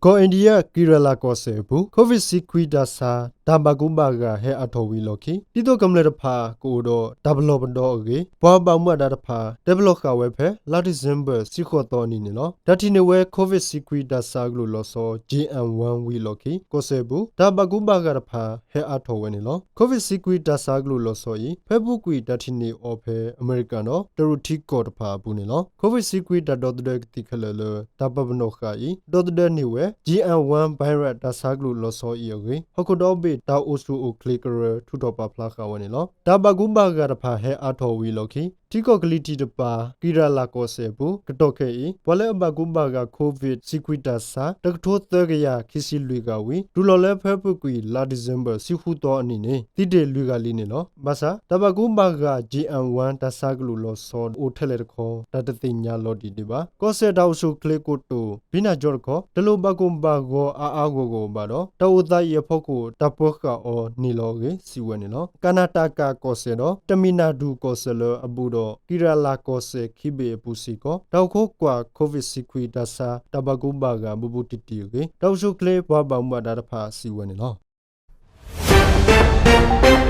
ကီၢ်အ့ဒံယၢၣ် ကံရၤလၤကီၢ်စဲၣ်အပူၤ COVID စံးကွံာ်တၢ်ဆါ တၢ်ဘၣ်ကူဘၣ်ဂာ်ဟဲအါထီၣ်ဝံၤအလီၢ်ခံ ဒ်သိးကမျၢၢ်တဖၣ်ကအိၣ်ဒီးတၢ်ပလီၢ်ပဒီအဂ့ၢ် ပှၤဘၣ်မူဘၣ်ဒါတဖၣ် တဲပလီၢ်ဃာ်ဝဲဖဲ လါဒံၣ်စ့ဘၢၣ် တဆံဃိးသီအနံၤန့ၣ်လီၤ. တၢ်ထံၣ်န့ၢ်ဝဲ COVID စံးကွံာ်တၢ်ဆါအကလုာ်လီၤဆီ J N one ဝံၤအလီၢ်ခံ ကီၢ်စဲၣ်အပူၤ တၢ်ဘၣ်ကူဘၣ်ဂာ်တဖၣ် ဟဲအါထီၣ်ဝဲန့ၣ်လီၤ. COVID စံးကွံာ်တၢ်ဆါအကလုာ်လီၤဆီအံၤ ဖဲအပူၤကွံာ် တၢ်ထံၣ်န့ၢ်အီၤဖဲ အမဲရကၤဒီး တရူးထံကီၢ်တဖၣ်အပူၤန့ၣ်လီၤ. COVID စံးကွံာ်တၢ်ဒီသဒၢကသံၣ်ခဲလၢာ်လၢ တၢ်ပာ်ပနီၣ်ဃာ်အံၤ ဒီသဒၢန့ၢ်ဝဲ J N one virus တၢ်ဆါကလုာ်လီၤဆီအံၤအဂ့ၢ် ဟီၣ်ခိၣ်ဒီဘ့ၣ်တၢ်အိၣ်ဆူၣ်အိၣ်ချ့ကရၢ ထုးထီၣ်ပာ်ဖျါဃာ်ဝဲန့ၣ်လီၤ. တၢ်ဘၣ်ကူဘၣ်ဂာ်တဖၣ်ဟဲအါထီၣ်ဝံၤအလီၢ်ခံ ထံကီၢ်ကလံၤထံးတပၤ ကံရၤလၤကီၢ်စဲၣ်အပူၤ ကတီၢ်ခဲအံၤ ပှၤလၢအဘၣ်ကူဘၣ်ဂာ် COVID စံးကွံာ်တၢ်ဆါ တကထိသၢကယၤခံဆံလွံၢ်ဂၤဝံၤ တုၤလီၤလၢဖဲအပူၤကွံာ် လါဒံၣ်စ့ဘၢၣ် တဆံဃိးသီအနံၤန့ၣ် သံတ့ၢ်လွံၢ်ဂၤလံန့ၣ်လီၤ. ဘၣ်ဆၣ် တၢ်ဘၣ်ကူဘၣ်ဂာ် J N one တၢ်ဆါကလုာ်လီၤဆီအိၣ်ထဲလဲၣ်တခီ တၢ်တသ့ၣ်ညါလီၤတံၢ်ဒံးဘၣ်. ကီၢ်စဲၣ်တၢ်အိၣ်ဆူၣ်အိၣ်ချ့ကိတိာ် ဘံနၢ်ကၠီတခီ တလိၣ်ဘၣ်ကိၢ်ဘၣ်ဂီၤအါအါဂီၢ်ဂီၢ်ဘၣ်ဒီး တၢ်အိၣ်သးအံၤအဖီခိၣ် တၢ်ပၢဃာ်အီၤန့ၢ်လီၤအဂ့ၢ် စံးဝဲန့ၣ်လီၤ. ကၣ်နၣ်တၢ်ကၣ်ကီၢ်စဲၣ်ဒီး တမံၣ်နၢ်ဒူၣ်ကီၢ်စဲၣ်လၢအဘူးဒီး ကံရၤလၤကီၢ်စဲၣ်ခံဘ့ၣ်အပူၤစ့ၢ်ကီး တၢ်အိၣ်ခိးကွၢ် COVID စံးကွံာ်တၢ်ဆါ တၢ်ဘၣ်ကူဘၣ်ဂာ်ဘူးဘူးတံၢ်တံၢ်အဂ့ၢ် တၢ်အိၣ်ဆူၣ်အိၣ်ချ့ပှၤဘၣ်မူဘၣ်ဒါတဖၣ် စံးဝဲန့ၣ်လီၤ.